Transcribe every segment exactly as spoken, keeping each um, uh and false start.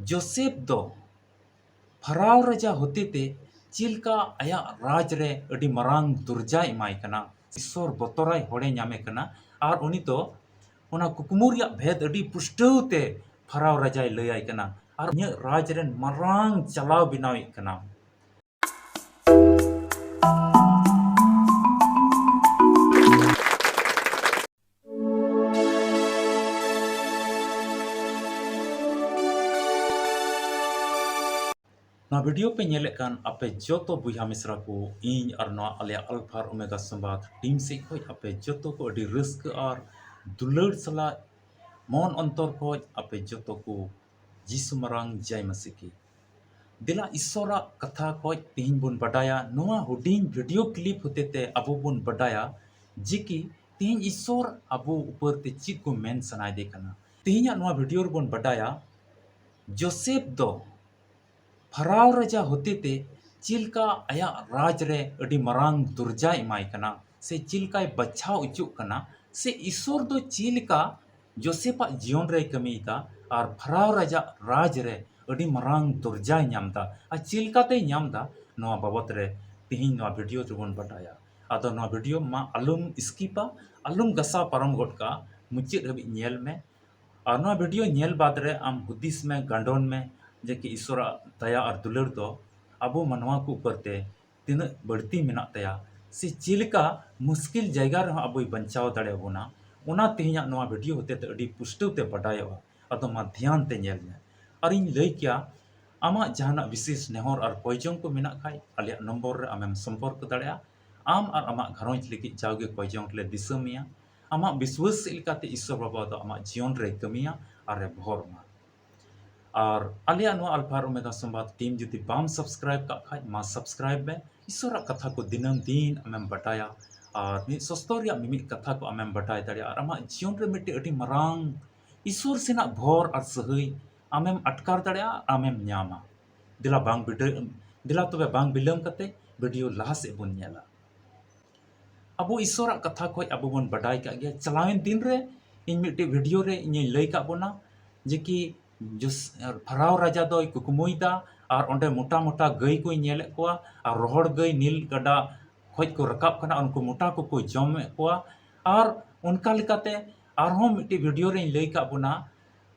Joseph ᱫᱚ ᱯᱷᱟᱨᱟᱣ ᱨᱟᱡᱟ ᱦᱚᱛᱮᱛᱮ ᱪᱮᱫ ᱞᱮᱠᱟ ᱟᱭᱟᱜ ᱨᱟᱡᱽ ᱨᱮ ᱟᱹᱰᱤ ᱢᱟᱨᱟᱝ ᱫᱚᱨᱡᱟᱭ ᱮᱢᱟᱭ ᱠᱟᱱᱟ, ᱤᱥᱥᱚᱨ ᱵᱚᱛᱚᱨᱟᱭ ᱦᱚᱲᱮ ᱧᱟᱢᱮ ᱠᱟᱱᱟ, ᱟᱨ ᱩᱱᱤ ᱫᱚ ᱚᱱᱟ ᱠᱩᱠᱢᱩ ᱨᱮᱭᱟᱜ ᱵᱷᱮᱫ ᱟᱹᱰᱤ ᱯᱩᱥᱴᱟᱹᱣ ᱛᱮ ᱯᱷᱟᱨᱟᱣ ᱨᱟᱡᱟᱭ ᱞᱟᱹᱭᱟᱭ ᱠᱟᱱᱟ, ᱟᱨ ᱤᱧᱟᱹᱜ ᱨᱟᱡᱽ ᱨᱮᱱ ᱢᱟᱨᱟᱝ ᱪᱟᱞᱟᱣ ᱵᱮᱱᱟᱣᱤᱡ ᱠᱟᱱᱟ᱾ ᱱᱚᱣᱟ ᱵᱷᱤᱰᱤᱭᱳ ᱯᱮ ᱧᱮᱞᱮᱫ ᱠᱟᱱ ᱟᱯᱮ ᱡᱚᱛᱚ ᱵᱚᱭᱦᱟ ᱢᱤᱥᱨᱟ ᱠᱚ, ᱤᱧ ᱟᱨ ᱱᱚᱣᱟ ᱟᱞᱮᱭᱟᱜ ᱟᱞᱯᱷᱟ ᱟᱨ ᱳᱢᱮᱜᱟ ᱥᱚᱢᱵᱟᱫ ᱴᱤᱢ ᱥᱮᱫ ᱠᱷᱚᱱ ᱟᱯᱮ ᱡᱚᱛᱚ ᱠᱚ ᱟᱹᱰᱤ ᱨᱟᱹᱥᱠᱟᱹ ᱟᱨ ᱫᱩᱞᱟᱹᱲ ᱥᱟᱞᱟᱜ ᱢᱚᱱ ᱚᱱᱛᱚᱨ ᱠᱷᱚᱱ ᱟᱯᱮ ᱡᱚᱛᱚ ᱠᱚ ᱡᱤᱥᱩ ᱢᱟᱨᱟᱝ ᱡᱟᱭ ᱢᱟᱹᱥᱤ ᱠᱤ᱾ ᱫᱮᱞᱟ ᱤᱥᱥᱚᱨᱟᱜ ᱠᱟᱛᱷᱟ ᱠᱷᱚᱱ ᱛᱮᱦᱮᱧ ᱵᱚᱱ ᱵᱟᱰᱟᱭᱟ ᱱᱚᱣᱟ ᱦᱩᱰᱤᱧ ᱵᱷᱤᱰᱤᱭᱳ ᱠᱞᱤᱯ ᱦᱚᱛᱮᱛᱮ ᱟᱵᱚ ᱵᱚᱱ ᱵᱟᱰᱟᱭᱟ ᱡᱮ ᱠᱤ ᱛᱮᱦᱮᱧ ᱤᱥᱥᱚᱨ ᱟᱵᱚ ᱩᱯᱚᱨ ᱛᱮ ᱪᱮᱫ ᱠᱚ ᱢᱮᱱ ᱥᱟᱱᱟᱭᱮᱫᱮ ᱠᱟᱱᱟ᱾ ᱛᱮᱦᱮᱧᱟᱜ ᱱᱚᱣᱟ ᱵᱷᱤᱰᱤᱭᱳ ᱨᱮᱵᱚᱱ ᱵᱟᱰᱟᱭᱟ ᱡᱳᱥᱮᱯ ᱫᱚ ᱯᱷᱟᱨᱟᱣ ᱨᱟᱡᱟ ᱦᱚᱛᱮᱛᱮ ᱪᱮᱫ ᱞᱮᱠᱟ ᱟᱭᱟᱜ ᱨᱟᱡᱽ ᱨᱮ ᱟᱹᱰᱤ ᱢᱟᱨᱟᱝ ᱫᱚᱨᱡᱟᱭ ᱮᱢᱟᱭ ᱠᱟᱱᱟ, ᱥᱮ ᱪᱮᱫ ᱞᱮᱠᱟᱭ ᱵᱟᱪᱷᱟᱣ ᱦᱚᱪᱚᱜ ᱠᱟᱱᱟ, ᱥᱮ ᱤᱥᱥᱚᱨ ᱫᱚ ᱪᱮᱫ ᱞᱮᱠᱟ ᱡᱳᱥᱮᱯᱟᱜ ᱡᱤᱭᱚᱱ ᱨᱮᱭ ᱠᱟᱹᱢᱤᱭᱮᱫᱟ ᱟᱨ ᱯᱷᱟᱨᱟᱣ ᱨᱟᱡᱟᱜ ᱨᱟᱡᱽ ᱨᱮ ᱟᱹᱰᱤ ᱢᱟᱨᱟᱝ ᱫᱚᱨᱡᱟᱭ ᱧᱟᱢ ᱮᱫᱟ ᱟᱨ ᱪᱮᱫ ᱞᱮᱠᱟᱛᱮᱭ ᱧᱟᱢ ᱮᱫᱟ, ᱱᱚᱣᱟ ᱵᱟᱵᱚᱛ ᱨᱮ ᱛᱮᱦᱮᱧ ᱱᱚᱣᱟ ᱵᱷᱤᱰᱤᱭᱳ ᱨᱮᱵᱚᱱ ᱵᱟᱰᱟᱭᱟ᱾ ᱟᱫᱚ ᱱᱚᱣᱟ ᱵᱷᱤᱰᱤᱭᱳ ᱢᱟ ᱟᱞᱚᱢ ᱥᱠᱤᱯᱟ, ᱟᱞᱚᱢ ᱜᱟᱥᱟᱣ ᱯᱟᱨᱚᱢ ᱜᱚᱫ ᱠᱟᱜᱼᱟ, ᱢᱩᱪᱟᱹᱫ ᱦᱟᱹᱵᱤᱡ ᱧᱮᱞ ᱢᱮ᱾ ᱟᱨ ᱱᱚᱣᱟ ᱵᱷᱤᱰᱤᱭᱳ ᱧᱮᱞ ᱵᱟᱫᱽ ᱨᱮ ᱟᱢ ᱦᱩᱫᱤᱥ ᱢᱮ, ᱜᱟᱸᱰᱚᱱ ᱢᱮ ᱡᱮ ᱠᱤ ᱤᱥᱥᱚᱨᱟᱜ ᱫᱟᱭᱟ ᱟᱨ ᱫᱩᱞᱟᱹᱲ ᱫᱚ ᱟᱵᱚ ᱢᱟᱱᱣᱟ ᱠᱚ ᱩᱯᱚᱨ ᱛᱮ ᱛᱤᱱᱟᱹᱜ ᱵᱟᱹᱲᱛᱤ ᱢᱮᱱᱟᱜ ᱛᱟᱭᱟ, ᱥᱮ ᱪᱮᱫ ᱞᱮᱠᱟ ᱢᱩᱥᱠᱤᱞ ᱡᱟᱭᱜᱟ ᱨᱮᱦᱚᱸ ᱟᱵᱚᱭ ᱵᱟᱧᱪᱟᱣ ᱫᱟᱲᱮᱭᱟᱵᱚᱱᱟ, ᱚᱱᱟ ᱛᱮᱦᱮᱧᱟᱜ ᱱᱚᱣᱟ ᱵᱷᱤᱰᱤᱭᱳ ᱦᱚᱛᱮ ᱛᱮ ᱟᱹᱰᱤ ᱯᱩᱥᱴᱟᱹᱣ ᱛᱮ ᱵᱟᱰᱟᱭᱚᱜᱼᱟ᱾ ᱟᱫᱚ ᱢᱟ ᱫᱷᱮᱭᱟᱱ ᱛᱮ ᱧᱮᱞ ᱢᱮ᱾ ᱟᱨᱤᱧ ᱞᱟᱹᱭ ᱠᱮᱭᱟ, ᱟᱢᱟᱜ ᱡᱟᱦᱟᱱᱟᱜ ᱵᱤᱥᱮᱥ ᱱᱮᱦᱚᱨ ᱟᱨ ᱠᱚᱭᱡᱚᱝ ᱠᱚ ᱢᱮᱱᱟᱜ ᱠᱷᱟᱡ, ᱟᱞᱮᱭᱟᱜ ᱱᱚᱢᱵᱚᱨ ᱨᱮ ᱟᱢᱮᱢ ᱥᱚᱢᱯᱚᱨᱠ ᱫᱟᱲᱮᱭᱟᱜᱼᱟ᱾ ᱟᱢ ᱟᱨ ᱟᱢᱟᱜ ᱜᱷᱟᱨᱚᱸᱡᱽ ᱞᱟᱹᱜᱤᱫ ᱡᱟᱣᱜᱮ ᱠᱚᱭᱡᱚᱝ ᱨᱮᱞᱮ ᱫᱤᱥᱟᱹ ᱢᱮᱭᱟ᱾ ᱟᱢᱟᱜ ᱵᱤᱥᱣᱟᱹᱥ ᱪᱮᱫ ᱞᱮᱠᱟᱛᱮ ᱤᱥᱥᱚᱨ ᱵᱟᱵᱟ ᱫᱚ ᱟᱢᱟᱜ ᱡᱤᱭᱚᱱ ᱨᱮᱭ ᱠᱟᱹᱢᱤᱭᱟ ᱟᱨᱮ ᱵᱷᱚᱨ ᱢᱟ᱾ ᱟᱨ ᱟᱞᱮᱭᱟᱜ ᱱᱚᱣᱟ ᱟᱞᱯᱷᱟ ᱟᱨ ᱳᱢᱮᱜᱟ ᱥᱚᱢᱵᱟᱫ ᱴᱤᱢ ᱡᱩᱫᱤ ᱵᱟᱢ ᱥᱟᱵᱥᱠᱨᱟᱭᱤᱵ ᱠᱟᱜ ᱠᱷᱟᱡ, ᱢᱟ ᱥᱟᱵᱥᱠᱨᱟᱭᱤᱵ ᱢᱮ᱾ ᱤᱥᱥᱚᱨᱟᱜ ᱠᱟᱛᱷᱟ ᱠᱚ ᱫᱤᱱᱟᱹᱢ ᱫᱤᱱ ᱟᱢᱮᱢ ᱵᱟᱰᱟᱭᱟ, ᱟᱨ ᱢᱤᱫ ᱥᱚᱥᱛᱚᱨ ᱨᱮᱭᱟᱜ ᱢᱤᱢᱤᱫ ᱠᱟᱛᱷᱟ ᱠᱚ ᱟᱢᱮᱢ ᱵᱟᱰᱟᱭ ᱫᱟᱲᱮᱭᱟᱜᱼᱟ, ᱟᱨ ᱟᱢᱟᱜ ᱡᱤᱭᱚᱱ ᱨᱮ ᱢᱤᱫᱴᱮᱡ ᱟᱹᱰᱤ ᱢᱟᱨᱟᱝ ᱤᱥᱥᱚᱨ ᱥᱮᱱᱟᱜ ᱵᱷᱚᱨ ᱟᱨ ᱥᱟᱹᱦᱟᱹᱭ ᱟᱢᱮᱢ ᱟᱴᱠᱟᱨ ᱫᱟᱲᱮᱭᱟᱜᱼᱟ, ᱟᱢᱮᱢ ᱧᱟᱢᱟ᱾ ᱫᱮᱞᱟ ᱵᱟᱝ ᱵᱤᱰᱟᱹ-, ᱫᱮᱞᱟ ᱛᱚᱵᱮ ᱵᱟᱝ ᱵᱤᱞᱚᱢ ᱠᱟᱛᱮ ᱵᱷᱤᱰᱤᱭᱳ ᱞᱟᱦᱟ ᱥᱮᱫ ᱵᱚᱱ ᱧᱮᱞᱟ᱾ ᱟᱵᱚ ᱤᱥᱥᱚᱨᱟᱜ ᱠᱟᱛᱷᱟ ᱠᱷᱚᱡ ᱟᱵᱚ ᱵᱚᱱ ᱵᱟᱰᱟᱭ ᱠᱟᱜ ᱜᱮᱭᱟ᱾ ᱪᱟᱞᱟᱣᱮᱱ ᱫᱤᱱ ᱨᱮ ᱤᱧ ᱢᱤᱫᱴᱮᱡ ᱵᱷᱤᱰᱤᱭᱳ ᱨᱮ ᱤᱧᱤᱧ ᱞᱟᱹᱭ ᱠᱟᱜ ᱵᱚᱱᱟ ᱡᱮ ᱠᱤ ᱡᱩᱥ-, ᱯᱷᱟᱨᱟᱣ ᱨᱟᱡᱟ ᱫᱚᱭ ᱠᱩᱠᱢᱩᱭᱮᱫᱟ ᱟᱨ ᱚᱸᱰᱮ ᱢᱚᱴᱟ ᱢᱚᱴᱟ ᱜᱟᱹᱭ ᱠᱚᱭ ᱧᱮᱞᱮᱫ ᱠᱚᱣᱟ ᱟᱨ ᱨᱚᱦᱚᱲ ᱜᱟᱹᱭ ᱱᱤᱞ ᱜᱟᱰᱟ ᱠᱷᱚᱡ ᱠᱚ ᱨᱟᱠᱟᱵ ᱠᱟᱱᱟ, ᱩᱱᱠᱩ ᱢᱚᱴᱟ ᱠᱚᱠᱚ ᱡᱚᱢᱮᱫ ᱠᱚᱣᱟ᱾ ᱟᱨ ᱚᱱᱠᱟ ᱞᱮᱠᱟᱛᱮ ᱟᱨᱦᱚᱸ ᱢᱤᱫᱴᱤᱡ ᱵᱷᱤᱰᱤᱭᱳ ᱨᱮᱧ ᱞᱟᱹᱭ ᱠᱟᱜ ᱵᱚᱱᱟ,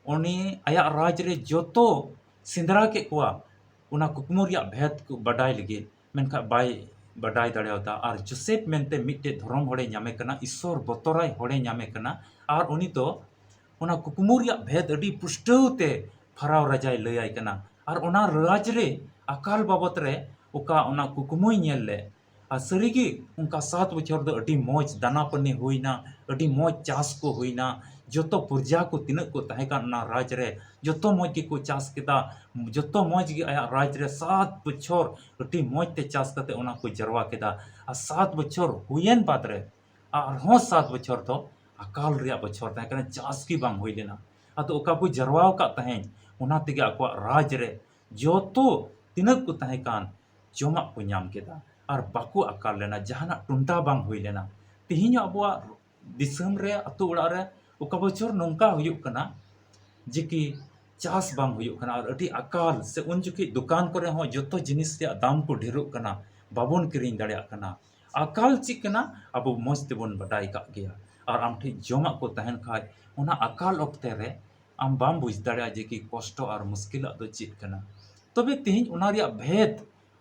ᱩᱱᱤ ᱟᱭᱟᱜ ᱨᱟᱡᱽ ᱨᱮ ᱡᱚᱛᱚ ᱥᱮᱸᱫᱽᱨᱟ ᱠᱮᱫ ᱠᱚᱣᱟ ᱚᱱᱟ ᱠᱩᱠᱢᱩ ᱨᱮᱭᱟᱜ ᱵᱷᱮᱫ ᱠᱚ ᱵᱟᱰᱟᱭ ᱞᱟᱹᱜᱤᱫ, ᱢᱮᱱᱠᱷᱟᱱ ᱵᱟᱭ ᱵᱟᱰᱟᱭ ᱫᱟᱲᱮᱭᱟᱫᱟ᱾ ᱟᱨ ᱡᱳᱥᱮᱯ ᱢᱮᱱᱛᱮ ᱢᱤᱫᱴᱮᱡ ᱫᱷᱚᱨᱚᱢ ᱦᱚᱲᱮ ᱧᱟᱢᱮ ᱠᱟᱱᱟ, ᱤᱥᱥᱚᱨ ᱵᱚᱛᱚᱨᱟᱭ ᱦᱚᱲᱮ ᱧᱟᱢᱮ ᱠᱟᱱᱟ, ᱟᱨ ᱩᱱᱤ ᱫᱚ ᱚᱱᱟ ᱠᱩᱠᱢᱩ ᱨᱮᱭᱟᱜ ᱵᱷᱮᱫ ᱟᱹᱰᱤ ᱯᱩᱥᱴᱟᱹᱣ ᱛᱮ ᱯᱷᱟᱨᱟᱣ ᱨᱟᱡᱟᱭ ᱞᱟᱹᱭᱟᱭ ᱠᱟᱱᱟ᱾ ᱟᱨ ᱚᱱᱟ ᱨᱟᱡᱽ ᱨᱮ ᱟᱠᱟᱞ ᱵᱟᱵᱚᱛ ᱨᱮ ᱚᱠᱟ ᱚᱱᱟ ᱠᱩᱠᱢᱩᱭ ᱧᱮᱞ ᱞᱮᱫ, ᱟᱨ ᱥᱟᱹᱨᱤᱜᱮ ᱚᱱᱠᱟ ᱥᱟᱛ ᱵᱚᱪᱷᱚᱨ ᱫᱚ ᱟᱹᱰᱤ ᱢᱚᱡᱽ ᱫᱟᱱᱟ ᱯᱟᱹᱱᱤ ᱦᱩᱭᱱᱟ, ᱟᱹᱰᱤ ᱢᱚᱡᱽ ᱪᱟᱥ ᱠᱚ ᱦᱩᱭᱱᱟ, ᱡᱚᱛᱚ ᱯᱨᱚᱡᱟ ᱠᱚ ᱛᱤᱱᱟᱹᱜ ᱠᱚ ᱛᱟᱦᱮᱸ ᱠᱟᱱ ᱚᱱᱟ ᱨᱟᱡᱽ ᱨᱮ ᱡᱚᱛᱚ ᱢᱚᱡᱽ ᱜᱮᱠᱚ ᱪᱟᱥ ᱠᱮᱫᱟ, ᱡᱚᱛᱚ ᱢᱚᱡᱽ ᱜᱮ ᱟᱭᱟᱜ ᱨᱟᱡᱽ ᱨᱮ ᱥᱟᱛ ᱵᱚᱪᱷᱚᱨ ᱟᱹᱰᱤ ᱢᱚᱡᱽ ᱛᱮ ᱪᱟᱥ ᱠᱟᱛᱮ ᱚᱱᱟ ᱠᱚ ᱡᱟᱨᱣᱟ ᱠᱮᱫᱟ᱾ ᱟᱨ ᱥᱟᱛ ᱵᱚᱪᱷᱚᱨ ᱦᱩᱭᱮᱱ ᱵᱟᱫᱽ ᱨᱮ ᱟᱨᱦᱚᱸ ᱥᱟᱛ ᱵᱚᱪᱷᱚᱨ ᱫᱚ ᱟᱠᱟᱞ ᱨᱮᱭᱟᱜ ᱵᱚᱪᱷᱚᱨ ᱛᱟᱦᱮᱸ ᱠᱟᱱᱟ, ᱪᱟᱥ ᱜᱮ ᱵᱟᱝ ᱦᱩᱭ ᱞᱮᱱᱟ᱾ ᱟᱫᱚ ᱚᱠᱟ ᱠᱚ ᱡᱟᱨᱣᱟ ᱟᱠᱟᱫ ᱛᱟᱦᱮᱸᱫ, ᱚᱱᱟ ᱛᱮᱜᱮ ᱟᱠᱚᱣᱟᱜ ᱨᱟᱡᱽ ᱨᱮ ᱡᱚᱛᱚ ᱛᱤᱱᱟᱹᱜ ᱠᱚ ᱛᱟᱦᱮᱸ ᱠᱟᱱ ᱡᱚᱢᱟᱜ ᱠᱚ ᱧᱟᱢ ᱠᱮᱫᱟ ᱟᱨ ᱵᱟᱠᱚ ᱟᱠᱟᱞ ᱞᱮᱱᱟ, ᱡᱟᱦᱟᱱᱟᱜ ᱴᱩᱱᱴᱟ ᱵᱟᱝ ᱦᱩᱭ ᱞᱮᱱᱟ᱾ ᱛᱮᱦᱮᱧ ᱦᱚᱸ ᱟᱵᱚᱣᱟᱜ ᱫᱤᱥᱚᱢ ᱨᱮ, ᱟᱛᱳ ᱚᱲᱟᱜ ᱨᱮ ᱚᱠᱟ ᱵᱚᱪᱷᱚᱨ ᱱᱚᱝᱠᱟ ᱦᱩᱭᱩᱜ ᱠᱟᱱᱟ ᱡᱮ ᱠᱤ ᱪᱟᱥ ᱵᱟᱝ ᱦᱩᱭᱩᱜ ᱠᱟᱱᱟ ᱟᱨ ᱟᱹᱰᱤ ᱟᱠᱟᱞ, ᱥᱮ ᱩᱱ ᱡᱚᱠᱷᱮᱡ ᱫᱚᱠᱟᱱ ᱠᱚᱨᱮ ᱦᱚᱸ ᱡᱚᱛᱚ ᱡᱤᱱᱤᱥ ᱨᱮᱭᱟᱜ ᱫᱟᱢ ᱠᱚ ᱰᱷᱮᱨᱚᱜ ᱠᱟᱱᱟ, ᱵᱟᱵᱚᱱ ᱠᱤᱨᱤᱧ ᱫᱟᱲᱮᱭᱟᱜ ᱠᱟᱱᱟ᱾ ᱟᱠᱟᱞ ᱪᱮᱫ ᱠᱟᱱᱟ ᱟᱵᱚ ᱢᱚᱡᱽ ᱛᱮᱵᱚᱱ ᱵᱟᱰᱟᱭ ᱠᱟᱜ ᱜᱮᱭᱟ᱾ ᱟᱨ ᱟᱢ ᱴᱷᱮᱱ ᱡᱚᱢᱟᱜ ᱠᱚ ᱛᱟᱦᱮᱱ ᱠᱷᱟᱡ, ᱚᱱᱟ ᱟᱠᱟᱞ ᱚᱠᱛᱮ ᱨᱮ ᱟᱢ ᱵᱟᱢ ᱵᱩᱡᱽ ᱫᱟᱲᱮᱭᱟᱜᱼᱟ ᱡᱮ ᱠᱤ ᱠᱚᱥᱴᱚ ᱟᱨ ᱢᱩᱥᱠᱤᱞᱟᱜ ᱫᱚ ᱪᱮᱫ ᱠᱟᱱᱟ᱾ ᱛᱚᱵᱮ ᱛᱮᱦᱮᱧ ᱚᱱᱟ ᱨᱮᱭᱟᱜ ᱵᱷᱮᱫ,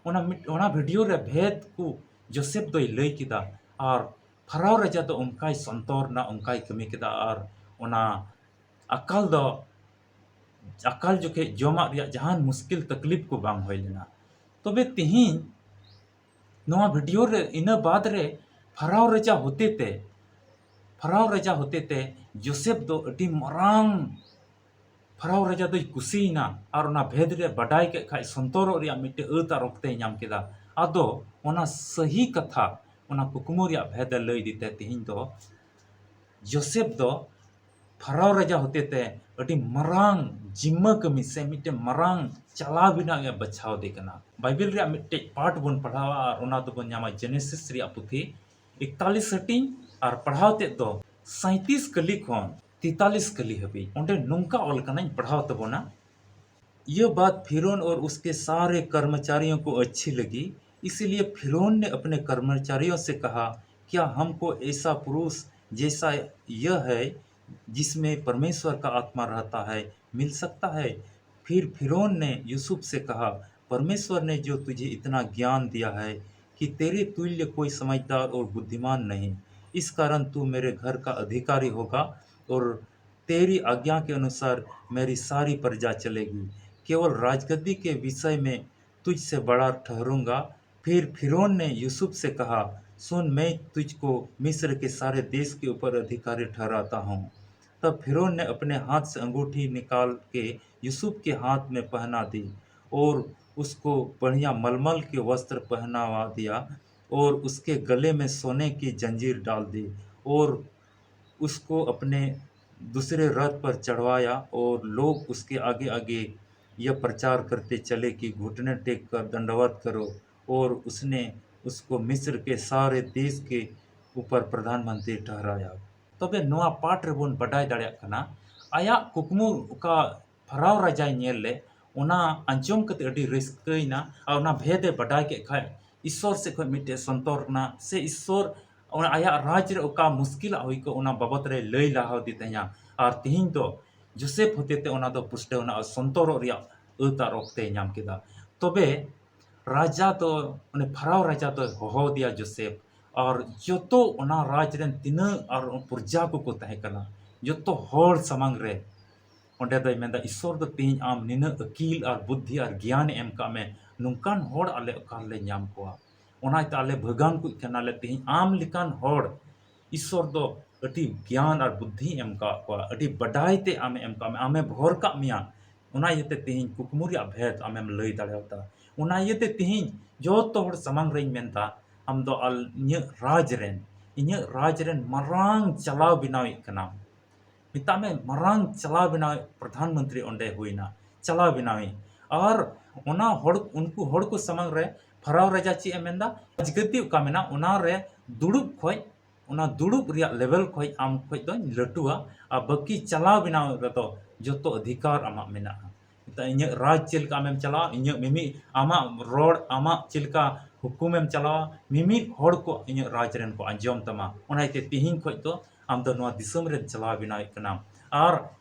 ᱚᱱᱟ ᱢᱤᱫ, ᱚᱱᱟ ᱵᱷᱤᱰᱤᱭᱳ ᱨᱮ ᱵᱷᱮᱫ ᱠᱚ ᱡᱳᱥᱮᱯ ᱫᱚᱭ ᱞᱟᱹᱭ ᱠᱮᱫᱟ᱾ ᱟᱨ ᱯᱷᱟᱨᱟᱣ ᱨᱟᱡᱟ ᱫᱚ ᱚᱱᱠᱟᱭ ᱥᱚᱱᱛᱚᱨ ᱮᱱᱟ, ᱚᱱᱠᱟᱭ ᱠᱟᱹᱢᱤ ᱠᱮᱫᱟ᱾ ᱟᱨ ᱚᱱᱟ ᱟᱠᱟᱞ ᱫᱚ, ᱟᱠᱟᱞ ᱡᱚᱠᱷᱮᱡ ᱡᱚᱢᱟᱜ ᱨᱮᱭᱟᱜ ᱡᱟᱦᱟᱱ ᱢᱩᱥᱠᱤᱞ ᱛᱟᱠᱞᱤᱯ ᱠᱚ ᱵᱟᱝ ᱦᱩᱭ ᱞᱮᱱᱟ᱾ ᱛᱚᱵᱮ ᱛᱮᱦᱮᱧ ᱱᱚᱣᱟ ᱵᱷᱤᱰᱤᱭᱳ ᱨᱮ ᱤᱱᱟᱹ ᱵᱟᱫᱽ ᱨᱮ ᱯᱷᱟᱨᱟᱣ ᱨᱟᱡᱟ ᱦᱚᱛᱮᱛᱮ, ᱯᱷᱟᱨᱟᱣ ᱨᱟᱡᱟ ᱦᱚᱛᱮᱛᱮ ᱡᱳᱥᱮᱯ ᱫᱚ ᱟᱹᱰᱤ ᱢᱟᱨᱟᱝ, ᱯᱷᱟᱨᱟᱣ ᱨᱟᱡᱟ ᱫᱚᱭ ᱠᱩᱥᱤᱭᱮᱱᱟ᱾ ᱟᱨ ᱚᱱᱟ ᱵᱷᱮᱫ ᱨᱮ ᱵᱟᱰᱟᱭ ᱠᱮᱫ ᱠᱷᱟᱡ ᱥᱚᱱᱛᱚᱨᱚᱜ ᱨᱮᱭᱟᱜ ᱢᱤᱫᱴᱮᱡ ᱟᱹᱛ ᱟᱨ ᱚᱠᱛᱮᱭ ᱧᱟᱢ ᱠᱮᱫᱟ᱾ ᱟᱫᱚ ᱚᱱᱟ ᱥᱟᱹᱦᱤ ᱠᱟᱛᱷᱟ, ᱚᱱᱟ ᱠᱩᱠᱢᱩ ᱨᱮᱭᱟᱜ ᱵᱷᱮᱫ ᱮ ᱞᱟᱹᱭ ᱤᱫᱤ ᱛᱮ ᱛᱮᱦᱮᱧ ᱫᱚ ᱡᱳᱥᱮᱯ ᱫᱚ ᱯᱷᱟᱨᱟᱣ ᱨᱟᱡᱟ ᱦᱚᱛᱮᱛᱮ ᱟᱹᱰᱤ ᱢᱟᱨᱟᱝ ᱡᱤᱢᱢᱟᱹ ᱠᱟᱹᱢᱤ ᱥᱮ ᱢᱤᱫᱴᱮᱱ ᱢᱟᱨᱟᱝ ᱪᱟᱞᱟᱣ ᱵᱮᱱᱟᱣ ᱮ ᱵᱟᱪᱷᱟᱣ ᱫᱮ ᱠᱟᱱᱟ᱾ ᱵᱟᱭᱵᱮᱞ ᱨᱮᱭᱟᱜ ᱢᱤᱫᱴᱮᱡ ᱯᱟᱴ ᱵᱚᱱ ᱯᱟᱲᱦᱟᱣᱟ ᱟᱨ ᱚᱱᱟ ᱫᱚᱵᱚᱱ ᱧᱟᱢᱟ ᱡᱮᱱᱮᱥᱤᱥ ᱨᱮᱭᱟᱜ ᱯᱩᱛᱷᱤ ᱮᱠᱛᱟᱞᱤᱥ ᱦᱟᱹᱴᱤᱧ ᱟᱨ ᱯᱟᱲᱦᱟᱣ ᱛᱮᱫ ᱫᱚ ᱥᱟᱸᱭᱛᱤᱥ ᱠᱟᱹᱞᱤ ᱠᱷᱚᱱ ᱛᱮᱛᱟᱞᱤᱥ ᱠᱟᱹᱞᱤ ᱦᱟᱹᱵᱤᱡ᱾ ᱚᱸᱰᱮ ᱱᱚᱝᱠᱟ ᱚᱞ ᱠᱟᱱᱟᱧ, ᱯᱟᱲᱦᱟᱣ ᱛᱟᱵᱚᱱᱟ᱾ ये बात फिरौन और उसके सारे कर्मचारियों को अच्छी लगी, इसीलिए फिरौन ने अपने कर्मचारियों से कहा, क्या हमको ऐसा पुरुष जैसा यह है, जिसमें परमेश्वर का आत्मा रहता है, मिल सकता है? फिर फिरौन ने यूसुफ से कहा, परमेश्वर ने जो तुझे इतना ज्ञान दिया है कि तेरे तुल्य कोई समझदार और बुद्धिमान नहीं, इस कारण तू मेरे घर का अधिकारी होगा और तेरी आज्ञा के अनुसार मेरी सारी प्रजा चलेगी। केवल राजगद्दी के विषय में तुझसे बड़ा ठहरूंगा। फिर फिरौन ने यूसुफ से कहा, सुन, मैं तुझको मिस्र के सारे देश के ऊपर अधिकारी ठहराता हूँ। तब फिरौन ने अपने हाथ से अंगूठी निकाल के यूसुफ के हाथ में पहना दी और उसको बढ़िया मलमल के वस्त्र पहनावा दिया और उसके गले में सोने की जंजीर डाल दी और उसको अपने दूसरे रथ पर चढ़वाया और लोग उसके आगे आगे यह प्रचार करते चले कि घुटने टेक कर दंडवत करो। और उसने उसको मिस्र के सारे देश के ऊपर प्रधानमंत्री ठहराया। ᱛᱚᱵᱮ ᱱᱚᱣᱟ ᱯᱟᱴ ᱨᱮᱵᱚᱱ ᱵᱟᱰᱟᱭ ᱫᱟᱲᱮᱭᱟᱜ ᱠᱟᱱᱟ, ᱟᱭᱟᱜ ᱠᱩᱠᱢᱩ ᱚᱠᱟ ᱯᱷᱟᱨᱟᱣ ᱨᱟᱡᱟᱭ ᱧᱮᱞ ᱞᱮᱫ, ᱚᱱᱟ ᱟᱸᱡᱚᱢ ᱠᱟᱛᱮ ᱟᱹᱰᱤ ᱨᱟᱹᱥᱠᱟᱹᱭᱮᱱᱟ᱾ ᱟᱨ ᱚᱱᱟ ᱵᱷᱮᱫ ᱮ ᱵᱟᱰᱟᱭ ᱠᱮᱫ ᱠᱷᱟᱡ, ᱤᱥᱥᱚᱨ ᱥᱮᱫ ᱠᱷᱚᱱ ᱢᱤᱫᱴᱮᱡ ᱥᱚᱱᱛᱚᱨ ᱨᱮᱱᱟᱜ ᱥᱮ ᱤᱥᱥᱚᱨ ᱚᱱᱟ ᱟᱭᱟᱜ ᱨᱟᱡᱽ ᱨᱮ ᱚᱠᱟ ᱢᱩᱥᱠᱤᱞᱟᱜ ᱦᱩᱭ ᱠᱚᱜ, ᱚᱱᱟ ᱵᱟᱵᱚᱛ ᱨᱮ ᱞᱟᱹᱭ ᱞᱟᱦᱟ ᱟᱫᱮ ᱛᱟᱦᱮᱸᱭᱟ᱾ ᱟᱨ ᱛᱤᱦᱤᱧ ᱫᱚ ᱡᱳᱥᱮᱯ ᱦᱚᱛᱮᱛᱮ ᱚᱱᱟ ᱫᱚ ᱯᱩᱥᱴᱟᱹᱣ ᱮᱱᱟ ᱟᱨ ᱥᱚᱱᱛᱚᱨᱚᱜ ᱨᱮᱭᱟᱜ ᱟᱹᱛ ᱟᱨ ᱚᱠᱛᱮᱭ ᱧᱟᱢ ᱠᱮᱫᱟ᱾ ᱛᱚᱵᱮ ᱨᱟᱡᱟ ᱫᱚ, ᱩᱱᱤ ᱯᱷᱟᱨᱟᱣ ᱨᱟᱡᱟ ᱫᱚᱭ ᱦᱚᱦᱚᱣᱟᱫᱮᱭᱟ ᱡᱳᱥᱮᱯ, ᱟᱨ ᱡᱚᱛᱚ ᱚᱱᱟ ᱨᱟᱡᱽ ᱨᱮᱱ ᱛᱤᱱᱟᱹᱜ ᱟᱨ ᱯᱨᱚᱡᱟ ᱠᱚᱠᱚ ᱛᱟᱦᱮᱸ ᱠᱟᱱᱟ, ᱡᱚᱛᱚ ᱦᱚᱲ ᱥᱟᱢᱟᱝ ᱨᱮ ᱚᱸᱰᱮ ᱫᱚᱭ ᱢᱮᱱᱫᱟ, ᱤᱥᱥᱚᱨ ᱫᱚ ᱛᱮᱦᱮᱧ ᱟᱢ ᱱᱤᱱᱟᱹᱜ ᱟᱹᱠᱤᱞ ᱟᱨ ᱵᱩᱫᱽᱫᱷᱤ ᱟᱨ ᱜᱮᱭᱟᱱᱮ ᱮᱢ ᱠᱟᱜ ᱢᱮ, ᱱᱚᱝᱠᱟᱱ ᱦᱚᱲ ᱟᱞᱮ ᱚᱠᱟ ᱨᱮᱞᱮ ᱧᱟᱢ ᱠᱚᱣᱟ? ᱚᱱᱟ ᱤᱭᱟᱹᱛᱮ ᱟᱞᱮ ᱵᱷᱟᱹᱜᱟᱱ ᱠᱚ ᱠᱟᱱᱟᱞᱮ, ᱛᱮᱦᱮᱧ ᱟᱢ ᱞᱮᱠᱟᱱ ᱦᱚᱲ ᱤᱥᱥᱚᱨ ᱫᱚ ᱟᱹᱰᱤ ᱜᱮᱭᱟᱱ ᱟᱨ ᱵᱩᱫᱽᱫᱷᱤᱭ ᱮᱢ ᱠᱟᱜ ᱠᱚᱣᱟ, ᱟᱹᱰᱤ ᱵᱟᱰᱟᱭ ᱛᱮ ᱟᱢᱮ ᱮᱢ ᱠᱟᱜ ᱢᱮᱭᱟ, ᱟᱢᱮ ᱵᱷᱚᱨ ᱠᱟᱜ ᱢᱮᱭᱟ᱾ ᱚᱱᱟ ᱤᱭᱟᱹᱛᱮ ᱛᱮᱦᱮᱧ ᱠᱩᱠᱢᱩ ᱨᱮᱭᱟᱜ ᱵᱷᱮᱫ ᱟᱢᱮᱢ ᱞᱟᱹᱭ ᱫᱟᱲᱮᱭᱟᱫᱟ᱾ ᱚᱱᱟ ᱤᱭᱟᱹᱛᱮ ᱛᱮᱦᱮᱧ ᱡᱚᱛᱚ ᱦᱚᱲ ᱥᱟᱢᱟᱝ ᱨᱮᱧ ᱢᱮᱱᱫᱟ, ᱟᱢ ᱫᱚ ᱟᱞ-, ᱤᱧᱟᱹᱜ ᱨᱟᱡᱽ ᱨᱮᱱ, ᱤᱧᱟᱹᱜ ᱨᱟᱡᱽ ᱨᱮᱱ ᱢᱟᱨᱟᱝ ᱪᱟᱞᱟᱣ ᱵᱮᱱᱟᱣᱤᱡ ᱠᱟᱱᱟᱢ᱾ ᱢᱮᱛᱟᱜ ᱢᱮ, ᱢᱟᱨᱟᱝ ᱪᱟᱞᱟᱣ ᱵᱮᱱᱟᱣᱤᱡ ᱯᱨᱚᱫᱷᱟᱱ ᱢᱚᱱᱛᱨᱤ ᱚᱸᱰᱮ ᱦᱩᱭᱱᱟ, ᱪᱟᱞᱟᱣ ᱵᱮᱱᱟᱣᱤᱡ᱾ ᱟᱨ ᱚᱱᱟ ᱦᱚᱲ, ᱩᱱᱠᱩ ᱦᱚᱲ ᱠᱚ ᱥᱟᱢᱟᱝ ᱨᱮ ᱯᱷᱟᱨᱟᱣ ᱨᱟᱡᱟ ᱪᱮᱫ ᱮ ᱢᱮᱱᱫᱟ? ᱨᱟᱡᱽᱜᱟᱹᱫᱤ ᱚᱠᱟ ᱢᱮᱱᱟᱜ, ᱚᱱᱟ ᱨᱮ ᱫᱩᱲᱩᱵ ᱠᱷᱚᱡ ᱚᱱᱟ ᱫᱩᱲᱩᱵ ᱨᱮᱭᱟᱜ ᱞᱮᱵᱮᱞ ᱠᱷᱚᱡ ᱟᱢ ᱠᱷᱚᱡ ᱫᱚᱧ ᱞᱟᱹᱴᱩᱣᱟ, ᱟᱨ ᱵᱟᱹᱠᱤ ᱪᱟᱞᱟᱣ ᱵᱮᱱᱟᱣ ᱨᱮᱫᱚ ᱡᱚᱛᱚ ᱚᱫᱷᱤᱠᱟᱨ ᱟᱢᱟᱜ ᱢᱮᱱᱟᱜᱼᱟ᱾ ᱢᱮᱛᱟᱜ, ᱤᱧᱟᱹᱜ ᱨᱟᱡᱽ ᱪᱮᱫ ᱞᱮᱠᱟ ᱟᱢᱮᱢ ᱪᱟᱞᱟᱣᱟ, ᱤᱧᱟᱹᱜ ᱢᱤᱢᱤᱫ, ᱟᱢᱟᱜ ᱨᱚᱲ, ᱟᱢᱟᱜ ᱪᱮᱫ ᱞᱮᱠᱟ ᱦᱩᱠᱩᱢᱮᱢ ᱪᱟᱞᱟᱣᱟ, ᱢᱤᱢᱤᱫ ᱦᱚᱲ ᱠᱚ ᱤᱧᱟᱹᱜ ᱨᱟᱡᱽ ᱨᱮᱱ ᱠᱚ ᱟᱸᱡᱚᱢ ᱛᱟᱢᱟ᱾ ᱚᱱᱟ ᱤᱭᱟᱹᱛᱮ ᱛᱤᱦᱤᱧ ᱠᱷᱚᱡ ᱫᱚ ᱟᱢ ᱫᱚ ᱱᱚᱣᱟ ᱫᱤᱥᱚᱢ ᱨᱮᱱ ᱪᱟᱞᱟᱣ ᱵᱮᱱᱟᱣᱮᱫ ᱠᱟᱱᱟᱢ᱾ ᱟᱨ,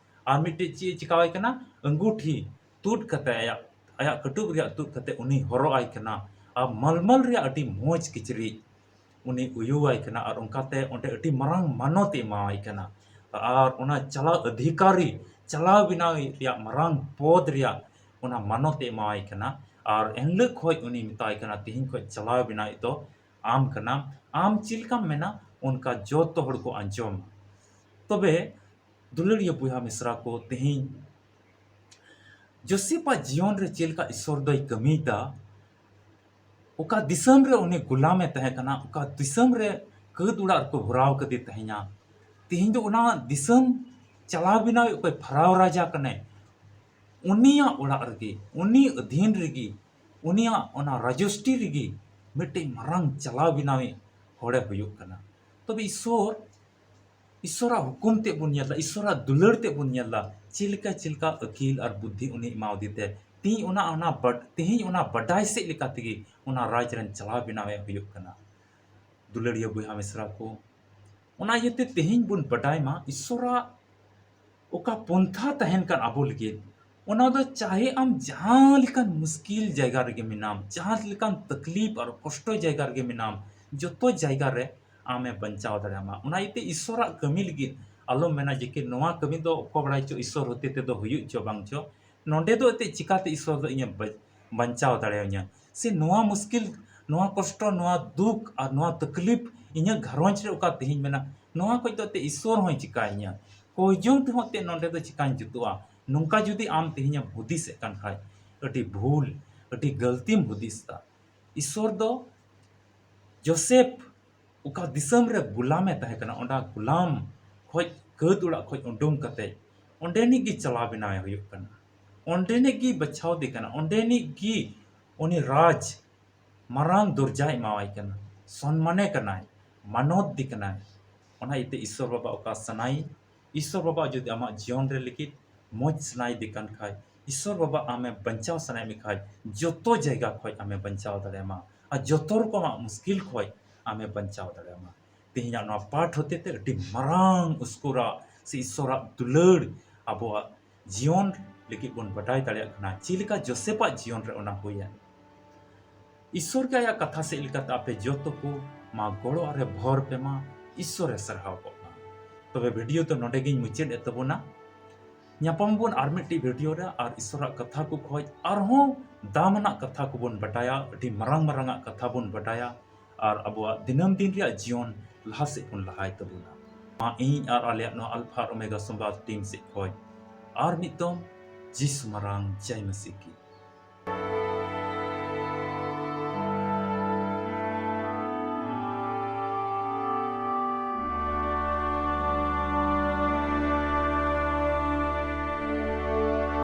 ᱟᱨ ᱢᱤᱫᱴᱮᱡ ᱪᱮᱫ ᱮ ᱪᱤᱠᱟᱣᱟᱭ ᱠᱟᱱᱟ? ᱟᱸᱜᱩᱴᱷᱤ ᱛᱩᱫ ᱠᱟᱛᱮ, ᱟᱭᱟᱜ, ᱟᱭᱟᱜ ᱠᱟᱹᱴᱩᱵ ᱨᱮᱭᱟᱜ ᱛᱩᱫ ᱠᱟᱛᱮ ᱩᱱᱤ ᱦᱚᱨᱚᱜ ᱟᱭ ᱠᱟᱱᱟ᱾ ᱟᱨ ᱢᱟᱞᱢᱟᱞ ᱨᱮᱭᱟᱜ ᱟᱹᱰᱤ ᱢᱚᱡᱽ ᱠᱤᱪᱨᱤᱡ ᱩᱱᱤ ᱩᱭᱩᱣᱟᱭ ᱠᱟᱱᱟ, ᱟᱨ ᱚᱱᱠᱟᱛᱮ ᱚᱸᱰᱮ ᱟᱹᱰᱤ ᱢᱟᱨᱟᱝ ᱢᱟᱱᱚᱛ ᱮ ᱮᱢᱟᱣᱟᱭ ᱠᱟᱱᱟ᱾ ᱟᱨ ᱚᱱᱟ ᱪᱟᱞᱟᱣ ᱚᱫᱷᱤᱠᱟᱨᱤ, ᱪᱟᱞᱟᱣ ᱵᱮᱱᱟᱣ ᱨᱮᱭᱟᱜ ᱢᱟᱨᱟᱝ ᱯᱚᱫᱽ ᱨᱮᱭᱟᱜ ᱚᱱᱟ ᱢᱟᱱᱚᱛ ᱮ ᱮᱢᱟᱣᱟᱭ ᱠᱟᱱᱟ᱾ ᱟᱨ ᱮᱱᱦᱤᱞᱳᱜ ᱠᱷᱚᱡ ᱩᱱᱤ ᱢᱮᱛᱟᱭ ᱠᱟᱱᱟ, "ᱛᱤᱦᱤᱧ ᱠᱷᱚᱡ ᱪᱟᱞᱟᱣ ᱵᱮᱱᱟᱣᱤᱡ ᱫᱚ ᱟᱢ ᱠᱟᱱᱟᱢ, ᱟᱢ ᱪᱮᱫ ᱞᱮᱠᱟᱢ ᱢᱮᱱᱟ ᱚᱱᱠᱟ ᱡᱚᱛᱚ ᱦᱚᱲ ᱠᱚ ᱟᱸᱡᱚᱢᱟ᱾" ᱛᱚᱵᱮ ᱫᱩᱞᱟᱹᱲᱤᱭᱟᱹ ᱵᱚᱭᱦᱟ ᱢᱤᱥᱨᱟ ᱠᱚ, ᱛᱮᱦᱮᱧ ᱡᱳᱥᱮᱯᱟᱜ ᱡᱤᱭᱚᱱ ᱨᱮ ᱪᱮᱫ ᱞᱮᱠᱟ ᱤᱥᱚᱨ ᱫᱚᱭ ᱠᱟᱹᱢᱤᱭᱮᱫᱟ, ᱚᱠᱟ ᱫᱤᱥᱚᱢ ᱨᱮ ᱩᱱᱤ ᱜᱩᱞᱟᱢᱮ ᱛᱟᱦᱮᱸ ᱠᱟᱱᱟ, ᱚᱠᱟ ᱫᱤᱥᱚᱢ ᱨᱮ ᱠᱟᱹᱫ ᱚᱲᱟᱜ ᱨᱮᱠᱚ ᱵᱷᱚᱨᱟᱣ ᱠᱟᱫᱮ ᱛᱟᱦᱮᱸᱧᱟ, ᱛᱮᱦᱮᱧ ᱫᱚ ᱚᱱᱟ ᱫᱤᱥᱚᱢ ᱪᱟᱞᱟᱣ ᱵᱮᱱᱟᱣᱤᱡ ᱚᱠᱚᱭ ᱯᱷᱟᱨᱟᱣ ᱨᱟᱡᱟ ᱠᱟᱱᱟᱭ, ᱩᱱᱤᱭᱟᱜ ᱚᱲᱟᱜ ᱨᱮᱜᱮ, ᱩᱱᱤ ᱟᱹᱫᱷᱤᱱ ᱨᱮᱜᱮ, ᱩᱱᱤᱭᱟᱜ ᱚᱱᱟ ᱨᱟᱡᱚᱥᱴᱤ ᱨᱮᱜᱮ ᱢᱤᱫᱴᱮᱡ ᱢᱟᱨᱟᱝ ᱪᱟᱞᱟᱣ ᱵᱮᱱᱟᱣᱤᱡ ᱦᱚᱲᱮ ᱦᱩᱭᱩᱜ ᱠᱟᱱᱟ᱾ ᱛᱚᱵᱮ ᱤᱥᱚᱨ, ᱤᱥᱚᱨᱟᱜ ᱦᱩᱠᱩᱢ ᱛᱮ ᱵᱚᱱ ᱧᱮᱞ ᱮᱫᱟ, ᱤᱥᱚᱨᱟᱜ ᱫᱩᱞᱟᱹᱲ ᱛᱮ ᱵᱚᱱ ᱧᱮᱞ ᱮᱫᱟ, ᱪᱮᱫ ᱞᱮᱠᱟ, ᱪᱮᱫ ᱞᱮᱠᱟ ᱟᱹᱠᱤᱞ ᱟᱨ ᱵᱩᱫᱽᱫᱷᱤ ᱩᱱᱤ ᱮᱢᱟᱣᱫᱮ ᱛᱮ ᱛᱮᱦᱤᱧ ᱚᱱᱟ, ᱚᱱᱟ ᱵᱟᱰ-, ᱛᱮᱦᱤᱧ ᱚᱱᱟ ᱵᱟᱰᱟᱭ ᱥᱮᱫ ᱞᱮᱠᱟ ᱛᱮᱜᱮ ᱚᱱᱟ ᱨᱟᱡᱽ ᱨᱮᱱ ᱪᱟᱞᱟᱣ ᱵᱮᱱᱟᱣᱮ ᱦᱩᱭᱩᱜ ᱠᱟᱱᱟ᱾ ᱫᱩᱞᱟᱹᱲᱤᱭᱟᱹ ᱵᱚᱭᱦᱟ ᱢᱤᱥᱨᱟ ᱠᱚ, ᱚᱱᱟ ᱤᱭᱟᱹᱛᱮ ᱛᱮᱦᱮᱧ ᱵᱚᱱ ᱵᱟᱰᱟᱭ ᱢᱟ, ᱤᱥᱚᱨᱟᱜ ᱚᱠᱟ ᱯᱚᱱᱛᱷᱟ ᱛᱟᱦᱮᱱ ᱠᱟᱱ ᱟᱵᱚ ᱞᱟᱹᱜᱤᱫ, ᱚᱱᱟ ᱫᱚ ᱪᱟᱦᱮ ᱟᱢ ᱡᱟᱦᱟᱸ ᱞᱮᱠᱟᱱ ᱢᱩᱥᱠᱤᱞ ᱡᱟᱭᱜᱟ ᱨᱮᱜᱮ ᱢᱮᱱᱟᱢ, ᱡᱟᱦᱟᱸ ᱞᱮᱠᱟᱱ ᱛᱟᱠᱞᱤᱯ ᱟᱨ ᱠᱚᱥᱴᱚ ᱡᱟᱭᱜᱟ ᱨᱮᱜᱮ ᱢᱮᱱᱟᱢ, ᱡᱚᱛᱚ ᱡᱟᱭᱜᱟ ᱨᱮ ᱟᱢᱮ ᱵᱟᱧᱪᱟᱣ ᱫᱟᱲᱮᱭᱟᱢᱟ᱾ ᱚᱱᱟ ᱤᱭᱟᱹᱛᱮ ᱤᱥᱚᱨᱟᱜ ᱠᱟᱹᱢᱤ ᱞᱟᱹᱜᱤᱫ ᱟᱞᱚᱢ ᱢᱮᱱᱟ ᱡᱮ ᱠᱤ ᱱᱚᱣᱟ ᱠᱟᱹᱢᱤ ᱫᱚ ᱚᱠᱚᱭ ᱵᱟᱲᱟᱭ ᱪᱚ ᱤᱥᱚᱨ ᱦᱚᱛᱮ ᱛᱮᱫᱚ ᱦᱩᱭᱩᱜ ᱪᱚ ᱵᱟᱝ ᱪᱚ, ᱱᱚᱰᱮ ᱫᱚ ᱮᱱᱛᱮᱫ ᱪᱤᱠᱟᱛᱮ ᱤᱥᱚᱨ ᱫᱚ ᱤᱧᱮ ᱵᱟ-, ᱵᱟᱧᱪᱟᱣ ᱫᱟᱲᱮᱭᱟᱹᱧᱟ? ᱥᱮ ᱱᱚᱣᱟ ᱢᱩᱥᱠᱤᱞ, ᱱᱚᱣᱟ ᱠᱚᱥᱴᱚ, ᱱᱚᱣᱟ ᱫᱩᱠ ᱟᱨ ᱱᱚᱣᱟ ᱛᱟᱠᱞᱤᱯ ᱤᱧᱟᱹᱜ ᱜᱷᱟᱨᱚᱸᱡᱽ ᱨᱮ ᱚᱠᱟ ᱛᱮᱦᱮᱧ ᱢᱮᱱᱟᱜ, ᱱᱚᱣᱟ ᱠᱷᱚᱡ ᱫᱚ ᱮᱱᱛᱮᱫ ᱤᱥᱚᱨ ᱦᱚᱸᱭ ᱪᱤᱠᱟᱹᱧᱟ? ᱠᱚᱭᱡᱚᱝ ᱛᱮᱦᱚᱸ ᱮᱱᱛᱮᱫ ᱱᱚᱰᱮ ᱫᱚ ᱪᱤᱠᱟᱹᱧ ᱡᱩᱛᱩᱜᱼᱟ? ᱱᱚᱝᱠᱟ ᱡᱩᱫᱤ ᱟᱢ ᱛᱮᱦᱮᱧᱮᱢ ᱦᱩᱫᱤᱥᱮᱫ ᱠᱟᱱ ᱠᱷᱟᱡ, ᱟᱹᱰᱤ ᱵᱷᱩᱞ, ᱟᱹᱰᱤ ᱜᱟᱹᱞᱛᱤᱢ ᱦᱩᱫᱤᱥ ᱮᱫᱟ᱾ ᱤᱥᱚᱨ ᱫᱚ ᱡᱳᱥᱮᱯ ᱚᱠᱟ ᱫᱤᱥᱚᱢ ᱨᱮ ᱜᱩᱞᱟᱢᱮ ᱛᱟᱦᱮᱸ ᱠᱟᱱᱟ, ᱚᱱᱟ ᱜᱩᱞᱟᱢ ᱠᱷᱚᱡ, ᱠᱟᱹᱫ ᱚᱲᱟᱜ ᱠᱷᱚᱡ ᱩᱰᱩᱝ ᱠᱟᱛᱮ ᱚᱸᱰᱮᱱᱤᱡ ᱜᱮ ᱪᱟᱞᱟᱣ ᱵᱮᱱᱟᱣᱮ ᱦᱩᱭᱩᱜ ᱠᱟᱱᱟ᱾ ᱚᱸᱰᱮᱱᱤᱡ ᱜᱮ ᱵᱟᱪᱷᱟᱣ ᱫᱮ ᱠᱟᱱᱟ, ᱚᱸᱰᱮᱱᱤᱡ ᱜᱮ ᱩᱱᱤ ᱨᱟᱡᱽ ᱢᱟᱨᱟᱝ ᱫᱚᱨᱡᱟᱭ ᱮᱢᱟᱣᱟᱭ ᱠᱟᱱᱟ, ᱥᱚᱱᱢᱟᱱᱮ ᱠᱟᱱᱟᱭ᱾ ᱢᱟᱱᱚᱛ ᱫᱤ ᱠᱟᱱᱟᱭ᱾ ᱚᱱᱟ ᱤᱭᱟᱹᱛᱮ ᱤᱥᱥᱚᱨ ᱵᱟᱵᱟ ᱚᱠᱟ ᱥᱟᱱᱟᱭ, ᱤᱥᱥᱚᱨ ᱵᱟᱵᱟ ᱡᱩᱫᱤ ᱟᱢᱟᱜ ᱡᱤᱭᱚᱱ ᱨᱮ ᱞᱟᱹᱜᱤᱫ ᱢᱚᱡᱽ ᱥᱟᱱᱟᱭ ᱫᱤ ᱠᱟᱱ ᱠᱷᱟᱡ, ᱤᱥᱥᱚᱨ ᱵᱟᱵᱟ ᱟᱢᱮ ᱵᱟᱧᱪᱟᱣ ᱥᱟᱱᱟᱭᱮᱫ ᱢᱮ ᱠᱷᱟᱡ, ᱡᱚᱛᱚ ᱡᱟᱭᱜᱟ ᱠᱷᱚᱡ ᱟᱢᱮ ᱵᱟᱧᱪᱟᱣ ᱫᱟᱲᱮᱭᱟᱢᱟ ᱟᱨ ᱡᱚᱛᱚ ᱨᱚᱠᱚᱢᱟᱜ ᱢᱩᱥᱠᱤᱞ ᱠᱷᱚᱡ ᱟᱢᱮ ᱵᱟᱧᱪᱟᱣ ᱫᱟᱲᱮᱭᱟᱢᱟ᱾ ᱛᱮᱦᱮᱧᱟᱜ ᱱᱚᱣᱟ ᱯᱟᱴ ᱦᱚᱛᱮᱛᱮ ᱟᱹᱰᱤ ᱢᱟᱨᱟᱝ ᱩᱥᱠᱩᱨᱟᱜ ᱥᱮ ᱤᱥᱥᱚᱨᱟᱜ ᱫᱩᱞᱟᱹᱲ ᱟᱵᱚᱣᱟᱜ ᱡᱤᱭᱚᱱ ᱞᱟᱹᱜᱤᱫ ᱵᱚᱱ ᱵᱟᱰᱟᱭ ᱫᱟᱲᱮᱭᱟᱜ ᱠᱟᱱᱟ, ᱪᱮᱫ ᱞᱮᱠᱟ ᱡᱳᱥᱮᱯᱟᱜ ᱡᱤᱭᱚᱱ ᱨᱮ ᱚᱱᱟ ᱦᱩᱭᱮᱱ᱾ ᱤᱥᱥᱚᱨ ᱜᱮ ᱟᱭᱟᱜ ᱠᱟᱛᱷᱟ ᱥᱮᱫ ᱞᱮᱠᱟᱛᱮ ᱟᱯᱮ ᱡᱚᱛᱚ ᱠᱚ ᱢᱟ ᱜᱚᱲᱚ ᱨᱮ ᱵᱷᱚᱨ ᱯᱮ ᱢᱟ, ᱤᱥᱥᱚᱨᱮ ᱥᱟᱨᱦᱟᱣ ᱠᱚᱜ ᱢᱟ᱾ ᱛᱚᱵᱮ ᱵᱷᱤᱰᱤᱭᱳ ᱫᱚ ᱱᱚᱰᱮ ᱜᱤᱧ ᱢᱩᱪᱟᱹᱫ ᱮᱫ ᱛᱟᱵᱚᱱᱟ᱾ ᱧᱟᱯᱟᱢ ᱵᱚᱱ ᱟᱨ ᱢᱤᱫᱴᱤᱡ ᱵᱷᱤᱰᱤᱭᱳ ᱨᱮ, ᱟᱨ ᱤᱥᱥᱚᱨᱟᱜ ᱠᱟᱛᱷᱟ ᱠᱚ ᱠᱷᱚᱡ ᱟᱨᱦᱚᱸ ᱫᱟᱢ ᱟᱱᱟᱜ ᱠᱟᱛᱷᱟ ᱠᱚᱵᱚᱱ ᱵᱟᱰᱟᱭᱟ, ᱟᱹᱰᱤ ᱢᱟᱨᱟᱝ ᱢᱟᱨᱟᱝ ᱟᱜ ᱠᱟᱛᱷᱟ ᱵᱚᱱ ᱵᱟᱰᱟᱭᱟ, ᱟᱨ ᱟᱵᱚᱣᱟᱜ ᱫᱤᱱᱟᱹᱢ ᱫᱤᱱ ᱨᱮᱭᱟᱜ ᱡᱤᱭᱚᱱ ᱞᱟᱦᱟ ᱥᱮᱫ ᱵᱚᱱ ᱞᱟᱦᱟᱭ ᱛᱟᱵᱚᱱᱟ᱾ ᱢᱟ ᱤᱧ ᱟᱨ ᱟᱞᱮᱭᱟᱜ ᱱᱚᱣᱟ ᱟᱞᱯᱷᱟ ᱟᱨ ᱳᱢᱮᱜᱟ ᱥᱚᱢᱵᱟᱫ ᱴᱤᱢ ᱥᱮᱫ ᱠᱷᱚᱡ ᱟᱨ ᱢᱤᱫ ᱫᱚᱢ ᱡᱤᱥᱩ ᱢᱟᱨᱟᱝ ᱡᱟᱭ ᱢᱟᱹᱥᱤ ᱠᱤ᱾